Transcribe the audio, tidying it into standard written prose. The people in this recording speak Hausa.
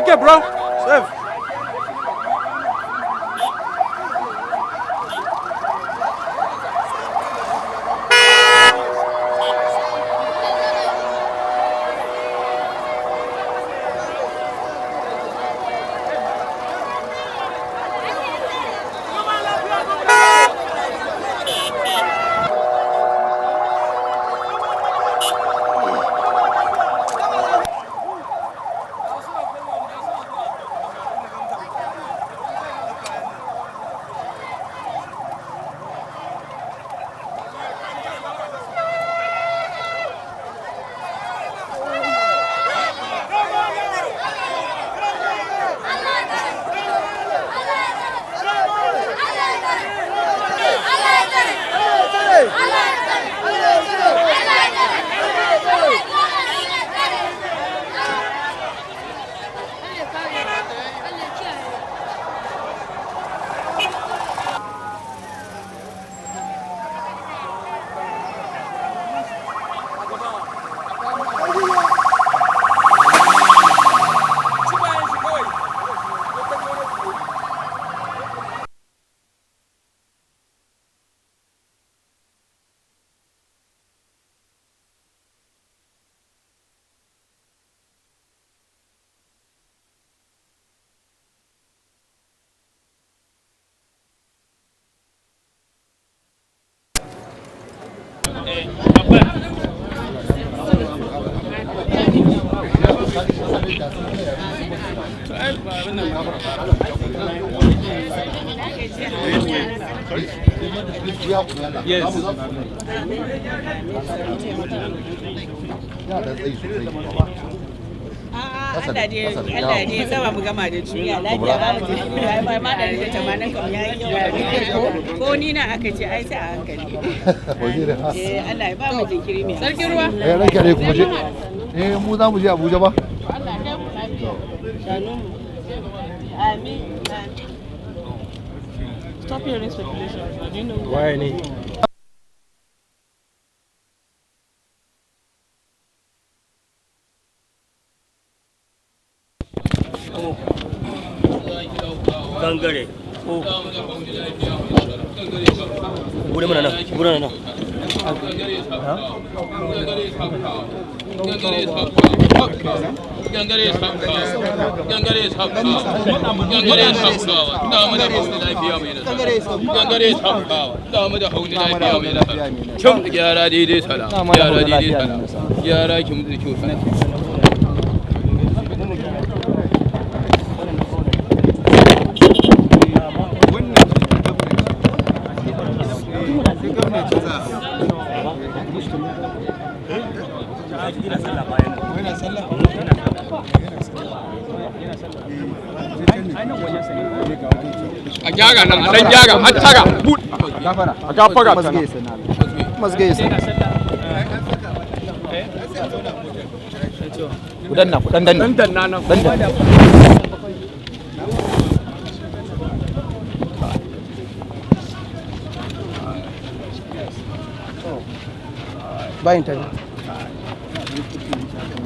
Okay, bro. Safe. Yes. Allah dai Allah dai sama mu gama da duniya lafiya ba mu ji ba ma 180 kam yayi yawa ko ni na aka ce ai sai a hankali. Eh, Allah ya ba mu jinkiri mai Sarkin ruwa. Eh, ranka ne kuma je. Eh, mu za mu je Abuja ba. Amin. Stop hearing speculations. I didn't know. Why ne? Gangare ko bude mana nan, bude mana nan. Gyara daidai sala, gyara daidai sala, gyara ki mutu kyau sana. A gyara nan, a dan gyara, har tara. Bud. A gafara ta nan. Ku danna, ku dan danna. Dan danna nan. Dan danna. Bayin ta.